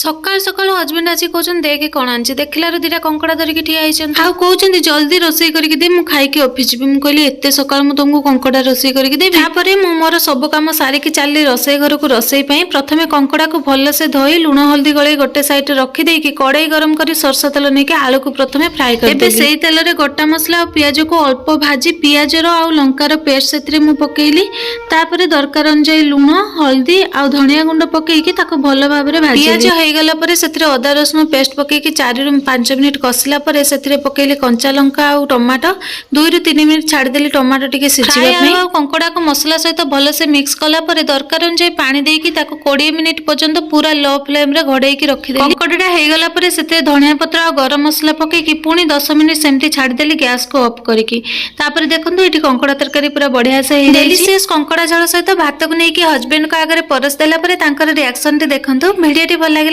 ସକାଳୁ ସକାଳୁ ହଜବେଣ୍ଡ ଆସି କହୁଛନ୍ତି, ଦେଖେ କ'ଣ ଆଣିଛି। ଦେଖିଲାରୁ ଦିଟା କଙ୍କଡ଼ା ଧରିକି ଠିଆ ହେଇଛନ୍ତି ଆଉ କହୁଛନ୍ତି, ଜଲ୍ଦି ରୋଷେଇ କରିକି ଦେ, ମୁଁ ଖାଇକି ଅଫିସ ଯିବି। ମୁଁ କହିଲି, ଏତେ ସକାଳୁ ମୁଁ ତମକୁ କଙ୍କଡ଼ା ରୋଷେଇ କରିକି ଦେବି? ତାପରେ ମୁଁ ମୋର ସବୁ କାମ ସାରିକି ଚାଲିଲି ରୋଷେଇ ଘରକୁ ରୋଷେଇ ପାଇଁ। ପ୍ରଥମେ କଙ୍କଡ଼ାକୁ ଭଲସେ ଧୋଇ, ଲୁଣ ହଳଦୀ ଗୋଳେଇ ଗୋଟେ ସାଇଡରେ ରଖିଦେଇକି, କଡ଼େଇ ଗରମ କରି ସୋରିଷ ତେଲ ନେଇକି ଆଳୁକୁ ପ୍ରଥମେ ଫ୍ରାଏ କରିଦେଲି। ଏବେ ସେଇ ତେଲରେ ଗୋଟା ମସଲା ଆଉ ପିଆଜକୁ ଅଳ୍ପ ଭାଜି ପିଆଜର ଆଉ ଲଙ୍କାର ପେଷ୍ଟ ସେଥିରେ ମୁଁ ପକେଇଲି। ତାପରେ ଦରକାର ଅନୁଯାୟୀ ଲୁଣ, ହଳଦୀ ଆଉ ଧନିଆ ଗୁଣ୍ଡ ପକେଇକି ତାକୁ ଭଲ ଭାବରେ ଭାଜି, ପିଆଜ ହେଇଗଲା ପରେ ସେଥିରେ ଅଦା ରସୁଣ ପେଷ୍ଟ ପକେଇକି 4ରୁ 5 ମିନିଟ୍ କଷିଲା ପରେ ସେଥିରେ ପକେଇଲି କଞ୍ଚା ଲଙ୍କା ଆଉ ଟମାଟୋ। 2ରୁ 3 ମିନିଟ୍ ଛାଡ଼ିଦେଲି ଟମାଟୋ ଟିକେ ସିଝିବା ପାଇଁ। ଆଉ କଙ୍କଡ଼ାକୁ ମସଲା ସହିତ ଭଲସେ ମିକ୍ସ କଲା ପରେ ଦରକାର ଅନୁଯାୟୀ ପାଣି ଦେଇକି ତାକୁ 20 ମିନିଟ୍ ପର୍ଯ୍ୟନ୍ତ ପୁରା ଲୋ ଫ୍ଲେମ୍ରେ ଘୋଡ଼େଇକି ରଖିଦେଲି। କଙ୍କଡ଼ାଟା ହେଇଗଲା ପରେ ସେଥିରେ ଧନିଆ ପତ୍ର ଆଉ ଗରମ ମସଲା ପକେଇକି ପୁଣି 10 ମିନିଟ୍ ସେମିତି ଛାଡ଼ିଦେଲି ଗ୍ୟାସକୁ ଅଫ୍ କରିକି। ତାପରେ ଦେଖନ୍ତୁ, ଏଠି କଙ୍କଡ଼ା ତରକାରୀ ପୁରା ବଢିଆ ସେ ହେଇଯାଇଛି। ଡେଲିସିୟସ୍ କଙ୍କଡ଼ା ଝୋଳ ସହିତ ଭାତକୁ ନେଇକି ହଜବେଣ୍ଡଙ୍କ ଆଗରେ ପରସି ଦେଲା ପରେ ତାଙ୍କର ରିଆକ୍ସନଟି ଦେଖନ୍ତୁ। ଭିଡ଼ିଓଟି ଭଲ ଲାଗିଲେ